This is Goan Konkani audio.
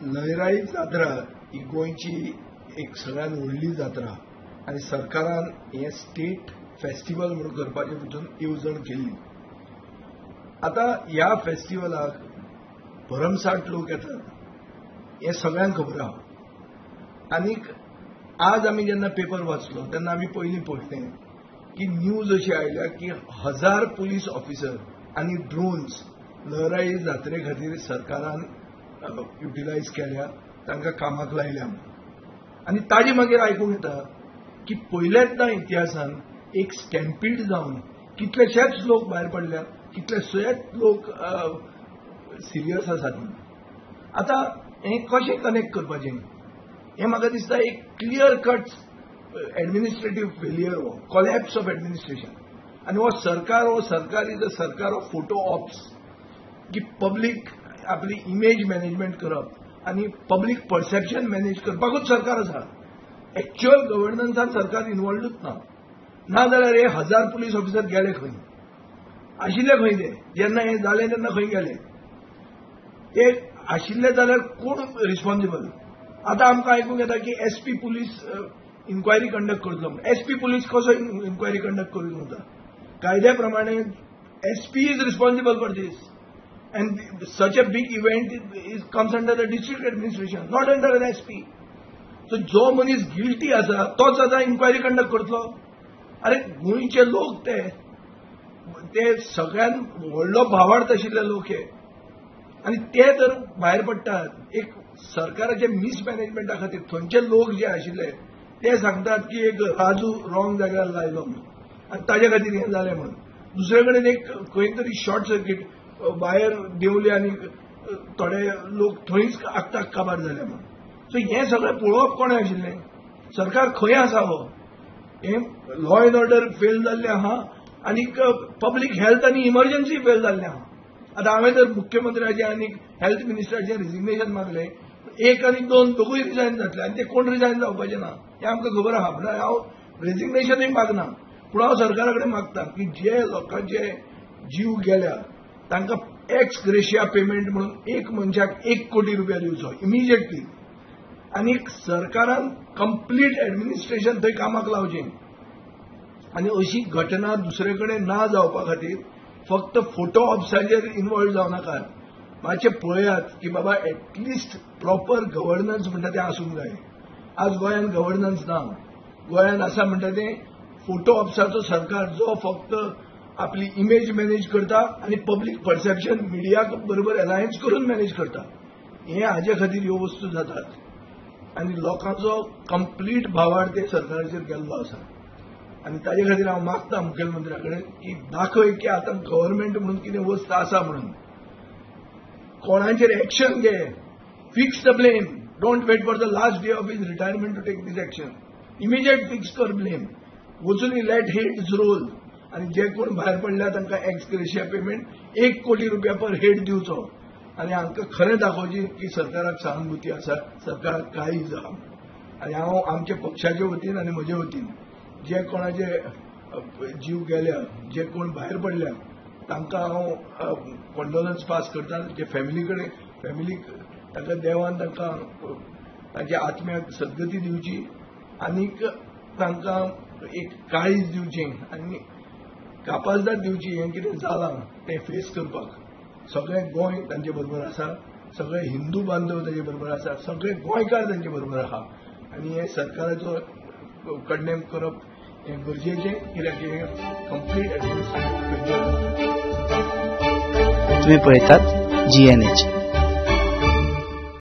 लयराई जात्रा ही गोंयची एक सगळ्यात व्हडली जात्रा आनी सरकारान हे स्टेट फेस्टिवल म्हणून करपाचे भितर येवजण केल्ली. आतां ह्या फेस्टिवलाक भरमसाठ लोक येतात हें सगळ्यांक खबर आहा. आनीक आज आमी जेन्ना पेपर वाचलो तेन्ना आमी पयलीं पळयलें की न्यूज अशी आयल्या की 1000 पुलीस ऑफिसर आनी ड्रोन्स लयराई जात्रे खातीर सरकारान युटिलायज केल्या, तांकां कामाक लायल्या. आनी ताजे मागीर आयकूंक येता की पयल्याच ना इतिहासान एक स्टॅम्पीड जावन कितलेशेच लोक भायर पडल्यात, कितलेशेच लोक सिरियस आसात. आतां हें कशें कनेक्ट करपाचें हें म्हाका दिसता एक क्लियर कट एडमिनिस्ट्रेटीव फेलियर, हो कॉलॅप्स ऑफ एडमिनिस्ट्रेशन. आनी हो सरकार is a सरकार ऑफ फोटो ऑप्स, की पब्लीक आपली इमेज मॅनेजमेंट करप आनी पब्लीक परसेप्शन मॅनेज करपाकूच सरकार आसा. एक्च्युअल गव्हर्नन्सान सरकार इन्वॉल्वूच ना. ना जाल्यार हे 1000 पुलीस ऑफिसर गेले खंय, आशिल्ले खंय ते जेन्ना हें जालें तेन्ना खंय गेले ते आशिल्ले जाल्यार कोण रिस्पॉन्सिबल? आतां आमकां आयकूंक येता की एसपी पुलीस इन्क्वायरी कंडक्ट करतलो. एसपी पुलीस कसो इन्क्वायरी कंडक्ट करूंक वता? कायद्या प्रमाणे SP is responsible for this. And such a big event is comes under the district administration, not under an SP. So जो मनीस गिल्टी आसा तोच आतां इन्क्वायरी कंडक्ट करतलो. अरे गोंयचे लोक ते ते सगळ्यात व्हडलो भावार्थ आशिल्ले लोक हे, आनी ते जर भायर पडटात एक सरकाराच्या मिसमॅनेजमेंटा खातीर थंयचे लोक जे आशिल्ले ते सांगतात की एक राजू रॉंग जाग्यार लायलो म्हणून आनी ताजे खातीर हें जालें म्हणून. दुसरे कडेन एक खंय तरी शॉर्ट सर्कीट वायर देंवली आनी थोडे लोक थंयच आगताक काबार जाले म्हणून. सो हें सगळें पळोवप कोणें आशिल्लें? सरकार खंय आसा? हो हें लॉ एंड ऑर्डर फेल जाल्लें आहा आनी पब्लीक हेल्थ आनी इमर्जन्सी फेल जाल्लें आहा. आतां हांवें जर मुख्यमंत्र्याचें आनी हेल्थ मिनिस्टराचें रिजिग्नेशन मागलें, 1 आनी 2 दोगूय रिजायन जातले आनी ते कोण रिजायन जावपाचे ना हें आमकां खबर आहा. म्हणल्यार हांव रेजिग्नेशनूय मागना, पूण हांव सरकारा कडेन मागता की जे लोकांचे जीव गेल्या तांकां एक्स ग्रेशिया पेमेंट म्हणून एक मनशाक 1 कोटी रुपया दिवचो इमिजिएटली. आनी सरकारान कंप्लीट एडमिनिस्ट्रेशन थंय कामाक लावचें आनी अशी घटना दुसरे कडेन ना जावपा खातीर फक्त फोटो ऑप्साचेर इन्वॉल्व जावं नाकात. मातशें पळयात की बाबा एटलिस्ट प्रॉपर गव्हर्नन्स म्हणटा तें आसूंक जाय. आज गोंयांत गव्हर्नन्स ना. गोंयांत आसा म्हणटा तें फोटो ऑप्साचो सरकार जो फक्त आपली इमेज मॅनेज करता आनी पब्लीक परसेप्शन मिडिया बरोबर अलायन्स करून मॅनेज करता. हें हाजे खातीर ह्यो वस्तू जातात आनी लोकांचो कंप्लीट भावार्थ ते सरकाराचेर गेल्लो आसा. आनी ताजे खातीर हांव मागता मुखेलमंत्र्या कडेन की दाखय की आतां गव्हर्मेंट म्हणून कितें वस्त आसा म्हणून, कोणाचेर एक्शन घे, fix the blame, don't wait for the last day of his retirement to take this action, immediate fix कर ब्लेम, वचून लेट हेड्स रोल. आनी जे कोण भायर पडल्या तांकां एक्स ग्रेशिया पेमेंट 1 कोटी रुपया पर हेड दिवचो आनी हांकां खरें दाखोवचें की सरकाराक सहानुभूती आसा, सरकाराक काळीज आहा. आनी हांव आमच्या पक्षाचे वतीन आनी म्हजे वतीन जे कोणाचे जीव गेल्या, जे कोण भायर पडल्या तांकां हांव कंडोलन्स पास करता. जे फॅमिली कडेन, फॅमिलीक तांकां देवान तांकां तांच्या आत्म्याक सद्गती दिवची आनीक तांकां एक काळीज दिवचें आनी कापाजदाद दिवची. हें कितें जालां तें फेस करपाक सगळें गोंय तांचे बरोबर आसा, सगळे हिंदू बांधव तांचे बरोबर आसा, सगळे गोंयकार तांचे बरोबर आहा. आनी हें सरकाराचो कंडेम करप हें गरजेचें, कित्याक हें कंप्लीट एडमिनिस्ट्रेशन. तुम्ही पळयतात GNH.